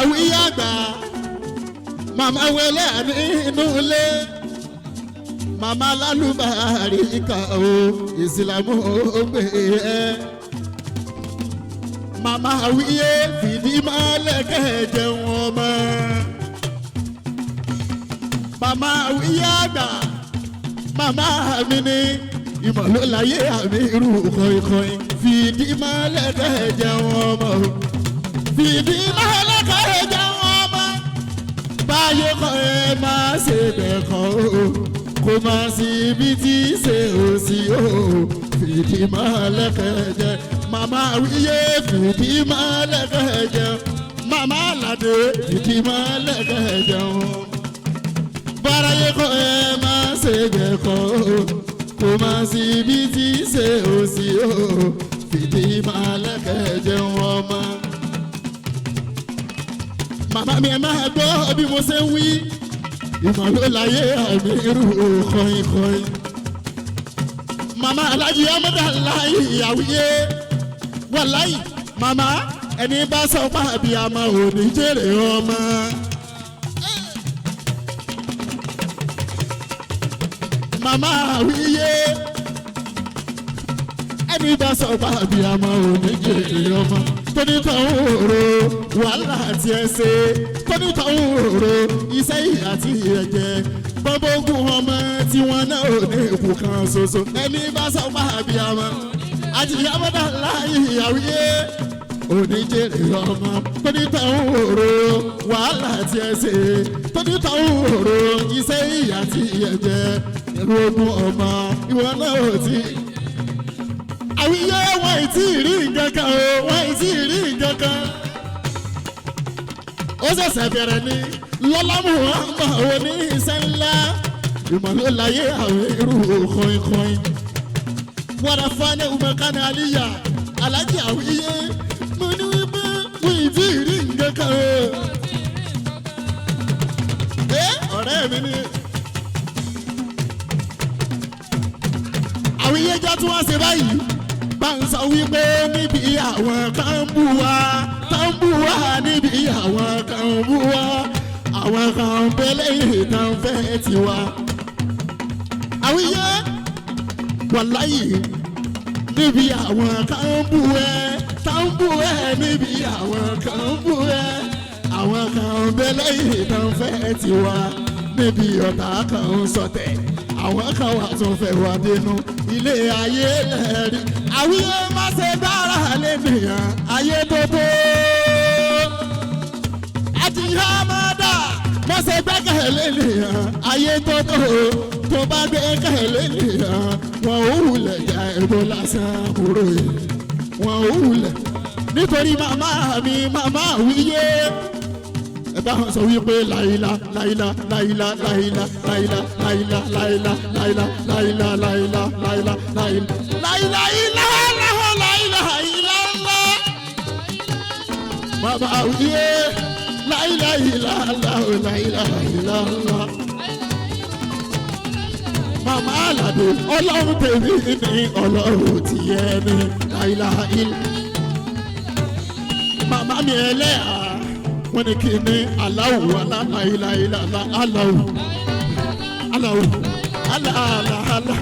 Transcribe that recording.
Àwíyé àgbà, màmá wẹlé nínú ilé, màmá lálùbárí kà ó, ìsìlámù ó gbé ẹ. Màmá àwíyé fìdí máa lẹ́kẹ̀ẹ́ jẹun ọmọ. Màmá àwíyé àgbà, màmá mi ní ìmọ̀ ló láyé àmì irú kọ̀ìnkọ̀ìn. Fìdí máa lẹ́kẹ̀ẹ́ jẹun ọmọ o, fìdí máa lẹ́kẹ̀ẹ́ jẹun ọmọ. Báyé kọ́ ẹ máa ṣe bẹ̀ kọ́ o, kò máa sí ibi tí ṣe ò sí o. Fìdí máa lẹ́kẹ̀ẹ́ jẹ, màmá àwíyé fìdí máa lẹ́kẹ̀ẹ́ jẹ, màmá àlàdé fìdí máa lẹ́kẹ̀ẹ́ jẹun. Báráyé kọ́ ẹ máa ṣe bẹ̀ kọ́ o, kò máa sí ibi tí ṣe ò sí o. Fìdí máa lẹ́kẹ̀ẹ́ jẹun ọmọ. Màmá mi, ẹ máa gbọ́ bí mo ṣe ń wí. Ìmọ̀ ló láyé àmì irú kọ́in-kọ́in. Màmá alájí ọmọdé aláì ìyàwóyé wàláì, màmá ẹni bá sọ pàbí àmọ́ òní jèrè ọmọ. Màmá àwíyé, ẹni bá sọ pàbí àmọ́ òní jèrè ọmọ. Tónítọ̀ ń rò wàhálà àti ẹsẹ̀, tónítọ̀ ń rò iṣẹ́ ìyà àti ẹ̀jẹ̀ bọ́bọ́gùn ọmọ tí wọ́n náà ò ní ikú kan ṣoṣo. Ẹni bá sọ pàbí àmọ́ àtìyámọ́dá láàyè àwíyé oníjèrè ọmọ. Tónítọ̀ ń rò wàhálà àti ẹsẹ̀, tónítọ̀ ń rò iṣẹ́ ìyà àti ẹ̀jẹ̀ ẹ̀rù ogun ọmọ ìwọ náà ò tí. Àwíyé, wọn ì tí ì rí nǹkan kan o, wọn ì tí ì rí nǹkan kan. Ó ṣẹ̀ṣẹ̀ bẹ̀rẹ̀ ni lọ́lá Muhammad oní iṣẹ́ ńlá. Ìmọ̀lẹ́ láyé àwọn irú kọ́in-kọ́in. Wàrà fani umakana aliya alájí àwíyé, mo ní wípé wọn ì tí ì rí nǹkan kan o. Ẹ ọ̀rẹ́ mi ni. Àwíyé jẹ́ tí wọ́n ṣe báyìí bá ń sọ wípé níbi àwọn kan ń bú wa, kan ń bú wa, níbi àwọn kan ń bú wa, àwọn kan ń bẹ lẹ́yìn kan fẹ́ tiwa. Àwíyé wàláyé, níbi àwọn kan ń bú ẹ, kan ń bú ẹ, níbi àwọn kan ń bú ẹ, àwọn kan ń bẹ lẹ́yìn kan fẹ́ tiwa. Níbi ọ̀tá kan ń sọtẹ̀, àwọn kan wà tó fẹ́ wà dénú ilé ayé lẹ́ẹ̀rí. Àwíyé, má ṣe gbára lẹ́nìyàn ayé tó bó. Àtìyá máa dà, má ṣe gbẹ́kẹ̀lé nìyàn ayé tó tó. Tó bá gbẹ́kẹ̀lé nìyàn, wọn ò wulẹ̀ já ẹ̀rọ lásán kúrò yìí, wọn ò wulẹ̀. Nítorí màmá mi, màmá àwíyé, ẹ bá wọn sọ wípé láìla láìla láìla láìla láìla láìla láìla láìla láìla láìla láìla láìla láìla ìlà láìla ìlà ńlá. Bàbá àwíyé, láìla ìlà ńlá, láìla ìlà ńlá. Màmá àlàdé, ọlọ́run tèmi ní ọlọ́run tìyẹ ní láìla ìlà. Màmá mi ẹlẹ́yà, wọ́n ní kí ní aláwù aláìláìlá aláwù aláwù aláàlá alá.